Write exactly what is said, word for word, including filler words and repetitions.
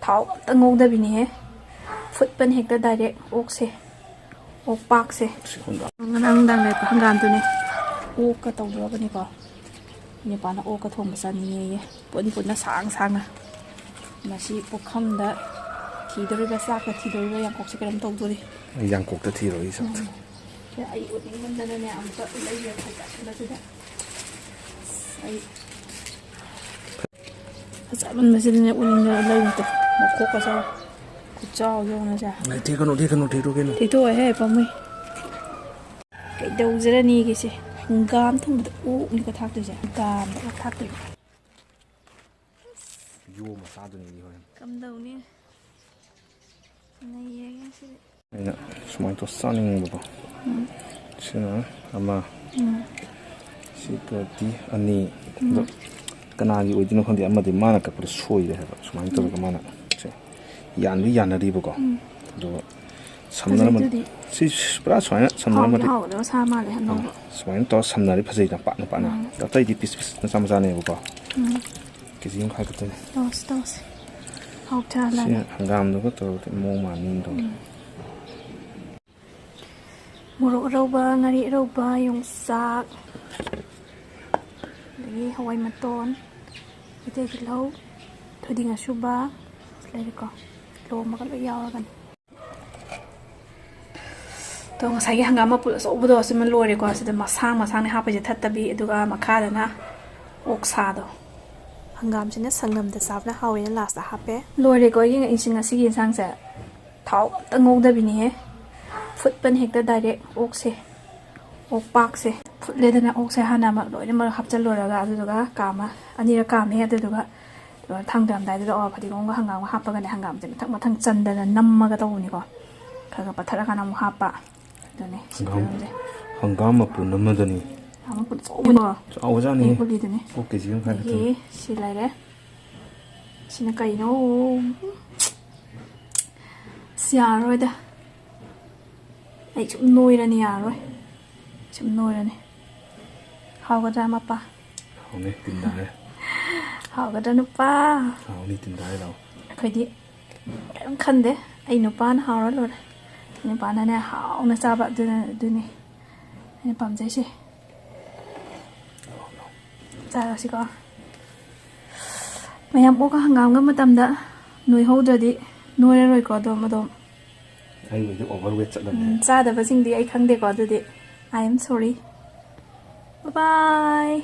ꯊꯥꯎ ꯑꯝꯇ ꯉꯧꯗꯕꯤꯅꯤꯍꯦ, ꯐꯨꯠꯄꯅꯤ ꯍꯦꯛꯇ ꯗꯥꯏꯔꯦꯛ ꯑꯣꯛꯁꯦ, ꯑꯣꯛ ꯄꯥꯛꯁꯦ꯫ ꯁꯤ ꯍꯪꯒꯥꯝ꯫ ꯉꯔꯥꯡ ꯅꯨꯡꯗꯥꯡ ꯂꯩꯔꯛꯄ ꯍꯪꯒꯥꯝꯗꯨꯅꯦ ꯑꯣꯛꯀ ꯇꯧꯗꯣꯔꯕꯅꯤꯀꯣ꯫ ꯅꯨꯄꯥꯅ ꯑꯣꯛꯀ ꯊꯣꯡꯕ ꯆꯥꯅꯤꯡꯉꯦꯌꯦ, ꯄꯨꯟ ꯄꯨꯟꯅ ꯁꯥꯡ ꯁꯥꯡꯅ꯫ ꯃꯁꯤ ꯄꯨꯈꯝꯗ ꯊꯤꯗꯣꯔꯤꯕ, ꯆꯥꯛꯀ ꯊꯤꯗꯣꯔꯤꯕ, ꯌꯥꯡꯀꯣꯛꯁꯦ ꯀꯩꯅꯣꯝ ꯇꯧꯗꯣꯔꯤ꯫ ꯑꯩ ꯌꯥꯡꯀꯣꯛꯇ ꯊꯤꯔꯣ ꯑꯩ ꯁꯛꯇ꯫ ꯎꯝ꯫ ꯑꯩ ꯎꯠꯅꯤꯡꯃꯟꯗꯅꯅꯦ ꯑꯃꯨꯛꯀ ꯂꯩꯔꯦ ꯐꯖꯃꯟꯕꯁꯤꯗ꯫ ꯑꯩ ꯐꯖꯃꯟꯕꯁꯤꯗꯅꯦ ꯎꯠꯅꯤꯡꯗꯅ ꯂꯩꯔꯤꯗꯣ꯫ ꯃꯈꯣꯛꯀꯁꯦ ꯈꯨꯆꯥꯎ ꯌꯦꯡꯉꯨꯅꯦ ꯁꯦ꯫ ꯂꯩ, ꯊꯦꯛꯀꯅꯨ, ꯊꯦꯛꯀꯅꯨ, ꯊꯦꯛꯇꯣꯛꯀꯦꯅꯨ꯫ ꯊꯦꯛꯇꯣꯛꯑꯣꯏꯍꯦ ꯄꯥꯝꯃꯨꯏ꯫ ꯀꯩꯗꯧꯖꯔꯅꯤꯒꯦ ꯁꯦ? ꯍꯪꯒꯥꯝ ꯊꯣꯡꯕꯗ ꯑꯣꯛꯅꯤꯀꯣ ꯊꯥꯛꯇꯣꯏꯁꯦ꯫ ꯍꯪꯒꯥꯝꯗ ꯑꯣꯛ ꯊꯥꯛꯇꯣꯏꯕ꯫ ꯌꯣꯝꯃ ꯆꯥꯗꯣꯏꯅꯤ ꯍꯣꯔꯦꯟ꯫ ꯀꯝꯗꯧꯅꯤ? ꯅꯩꯔꯒꯦ ꯉꯁꯤꯗꯤ꯫ ꯑꯩꯅ ꯁꯨꯃꯥꯏꯅ ꯇꯧꯔ ꯆꯥꯅꯤꯡꯕꯀꯣ꯫ ꯎꯝ꯫ ꯁꯤꯅ ꯑꯃ꯫ ꯎꯝ꯫ ꯁꯤ ꯄꯨꯂꯞꯇꯤ ꯑꯅꯤ꯫ ꯎꯝ꯫ ꯑꯗꯣ ꯀꯅꯥꯒꯤ ꯑꯣꯏꯗꯣꯏꯅꯣ ꯈꯪꯗꯦ, ꯑꯃꯗꯤ ꯃꯥꯅ ꯀꯛꯄꯗ ꯁꯣꯏꯔꯦ ꯍꯥꯏꯕ꯫ ꯁꯨꯃꯥꯏꯅ ꯇꯧꯔꯒ ꯎꯝ꯫ ꯃꯥꯅ ꯁꯦ ꯌꯥꯟꯗꯤ ꯌꯥꯅꯔꯤꯕꯀꯣ꯫ ꯎꯝ꯫ ꯑꯗꯨꯒ ꯁꯝꯅꯔꯝꯃ-, ꯐꯖꯩꯗꯨꯗꯤ꯫ ꯁꯤ ꯄꯨꯔꯥ ꯁꯨꯃꯥꯏꯅ ꯍꯥꯎꯗꯤ ꯁꯝꯅꯔꯝꯃꯗꯤ ꯍꯥꯎꯒꯗꯕ ꯁꯥ ꯃꯥꯜꯂꯦ ꯑꯅꯧꯕ꯫ ꯑꯥ, ꯁꯨꯃꯥꯏꯅ ꯇꯧꯔ ꯁꯝꯅꯔꯗꯤ ꯐꯖꯩꯗꯅ, ꯄꯥꯛꯅ ꯄꯥꯛꯅ꯫ ꯎꯝ꯫ ꯑꯇꯩꯗꯤ ꯄꯤꯁ ꯄꯤꯁ ꯃꯆꯥ ꯃꯆꯥꯅꯦꯕꯀꯣ꯫ ꯎꯝ꯫ ꯀꯦ ꯖꯤ ꯃꯈꯥꯏ ꯈꯛꯇꯅꯤ꯫ ꯇꯧꯁꯤ, ꯇꯧꯁꯤ꯫ ꯁꯤ ꯍꯥꯎꯊꯍꯜꯂꯒꯦ꯫ ꯍꯪꯒꯥꯝꯗꯨꯒ ꯇꯧꯔꯗꯤ ꯃꯑꯣꯡ ꯃꯥꯟꯅꯤ ꯇꯧꯅꯤ꯫ ꯎꯝ꯫ ꯃꯣꯔꯣꯛ ꯑꯔꯧꯕ, ꯉꯥꯔꯤ ꯑꯔꯧꯕ, ꯌꯣꯡꯆꯥꯛ, ꯑꯗꯒꯤ ꯍꯋꯥꯏ ꯃꯇꯣꯟ, ꯃꯩꯇꯩ ꯇꯤꯜꯍꯧ, ꯊꯣꯏꯗꯤꯡ ꯑꯁꯨꯕ ꯂꯩꯔꯦꯀꯣ꯫ ꯂꯣꯝꯕꯒ ꯂꯣꯏ ꯌꯥꯎꯔꯒꯅꯤ꯫ ꯑꯗꯣ ꯉꯁꯥꯏꯒꯤ ꯍꯪꯒꯥꯝ ꯃꯄꯨꯜ ꯑꯆꯧꯕꯗꯣ ꯁꯤꯃ ꯂꯣꯏꯔꯦꯀꯣ꯫ ꯁꯤꯗ ꯃꯁꯥꯡ ꯃꯁꯥꯡꯅꯤ ꯍꯥꯞꯄꯤꯁꯦ ꯊꯠꯇꯕꯤ, ꯑꯗꯨꯒ ꯃꯈꯥꯗꯅ ꯑꯣꯛꯁꯥꯗꯣ꯫ ꯍꯪꯒꯥꯝꯁꯤꯅ ꯁꯪꯒꯝꯗ ꯆꯥꯕꯅ ꯍꯥꯎꯋꯦꯅ ꯂꯥꯁꯇ ꯍꯥꯞꯄꯦ꯫ ꯂꯣꯏꯔꯦꯀꯣ ꯑꯩꯒꯤ ꯉ-, ꯉꯁꯤ, ꯉꯁꯤꯒꯤ ꯌꯦꯟꯁꯥꯡꯁꯦ꯫ ꯊꯥꯎ ꯑꯝꯇ ꯉꯧꯗꯕꯤꯅꯤꯍꯦ꯫ ꯐꯨꯠꯄꯅꯤ ꯍꯦꯛꯇ ꯗꯥꯏꯔꯦꯛ ꯑꯣꯛꯁꯦ꯫ ꯑꯣꯛ ꯄꯥꯛꯁꯦ꯫ ꯐꯨꯠꯂꯦꯗꯅ ꯑꯣꯛꯁꯦ ꯍꯥꯟꯅ ꯑꯃ ꯂꯣꯏꯅꯃꯛ ꯍꯥꯞꯆꯤꯜꯂꯨꯔꯒ, ꯑꯗꯨꯗꯨꯒ ꯀꯥꯝꯃ-, ꯑꯅꯤꯔꯛ ꯀꯥꯝꯃꯦ꯫ ꯑꯗꯨꯗꯨꯒ ꯊꯥꯡꯗꯔꯝꯗꯥꯏꯗꯨꯗ ꯑꯣ ꯐꯗꯤꯒꯣꯝꯒ ꯍꯪꯒꯥꯝꯒ ꯍꯥꯞꯄꯒꯅꯦ, ꯍꯪꯒꯥꯝꯁꯦ ꯃꯊꯪ ꯃꯊꯪ ꯆꯟꯗꯅ ꯅꯝꯃꯒ ꯇꯧꯕꯅꯤꯀꯣ꯫ ꯈꯔ ꯈꯔ ꯄꯠꯊꯔꯀꯥꯟꯗ ꯑꯃꯨꯛ ꯍꯥꯞꯄ꯫ ꯑꯗꯨꯅꯦ ꯁꯤ ꯍꯪꯒꯥꯝ, ꯐꯤꯕꯝꯁꯦ꯫ ꯍꯪꯒꯥꯝ ꯃꯄꯨꯟ ꯑꯃꯗꯅꯤ꯫ ꯍꯪꯒꯥꯝ ꯃꯄꯨꯟ ꯑꯆꯧꯕꯗꯣ꯫ ꯆꯥꯎꯕꯖꯥꯠꯅꯤ꯫ ꯑꯩ ꯄꯨꯜꯂꯤꯗꯨꯅꯦ꯫ ꯑꯣ, ꯀꯦ ꯖꯤ ꯑꯃ ꯈꯥꯏ ꯑꯗꯒꯤ ꯈꯛꯇꯅꯤ꯫ ꯁꯤ ꯂꯩꯔꯦ꯫ ꯁꯤꯅ ꯀꯩꯅꯣ? ꯑꯁ, ꯌꯥꯔꯔꯣꯏꯗ꯫ ꯑꯩ ꯁꯨꯝ ꯅꯣꯏꯔꯅꯤ, ꯌꯥꯔꯔꯣꯏ꯫ ꯁꯨꯝ ꯅꯣꯏꯔꯅꯤ꯫ ꯍꯥꯎꯒꯗ꯭ꯔꯥ, ꯃꯄꯥ? ꯍꯥꯎꯅꯤ, ꯇꯤꯟ ꯇꯥꯔꯦ꯫ ꯍꯥꯎꯒꯗ꯭ꯔꯥ, ꯅꯨꯄꯥ? ꯍꯥꯎꯅꯤ, ꯇꯤꯟ ꯇꯥꯔꯦ, ꯂꯥꯎ꯫ ꯑꯩꯗꯤ ꯀꯔꯤꯝ ꯈꯟꯗꯦ꯫ ꯑꯩ ꯅꯨꯄꯥꯅ ꯍꯥꯎꯔ ꯂꯣꯏꯔꯦ꯫ ꯑꯩ ꯅꯨꯄꯥꯅꯅꯦ ꯍꯥꯎꯅ ꯆꯥꯕ, ꯑꯗꯨꯅ, ꯑꯗꯨꯅꯤ ꯑꯩꯅ ꯄꯥꯝꯖꯩꯁꯦ꯫ ꯆꯥꯔꯁꯤꯀꯣ꯫ ꯃꯌꯥꯝ ꯑꯣꯛꯀ ꯍꯪꯒꯥꯝꯒ ꯃꯇꯝꯗ ꯅꯣꯏꯍꯧꯗ꯭ꯔꯗꯤ ꯅꯣꯏꯔꯔꯣꯏꯀꯣ ꯑꯗꯣꯝ ꯑꯗꯣꯝ꯫ ꯑꯩꯕꯨꯗꯤ ꯑꯣꯚꯔ ꯋꯦꯠ ꯆꯠꯂꯝꯃꯦ꯫ ꯎꯝ, ꯆꯥꯗꯕꯁꯤꯡꯗꯤ ꯑꯩ ꯈꯪꯗꯦꯀꯣ, ꯑꯗꯨꯗꯤ I am sorry. Bye bye.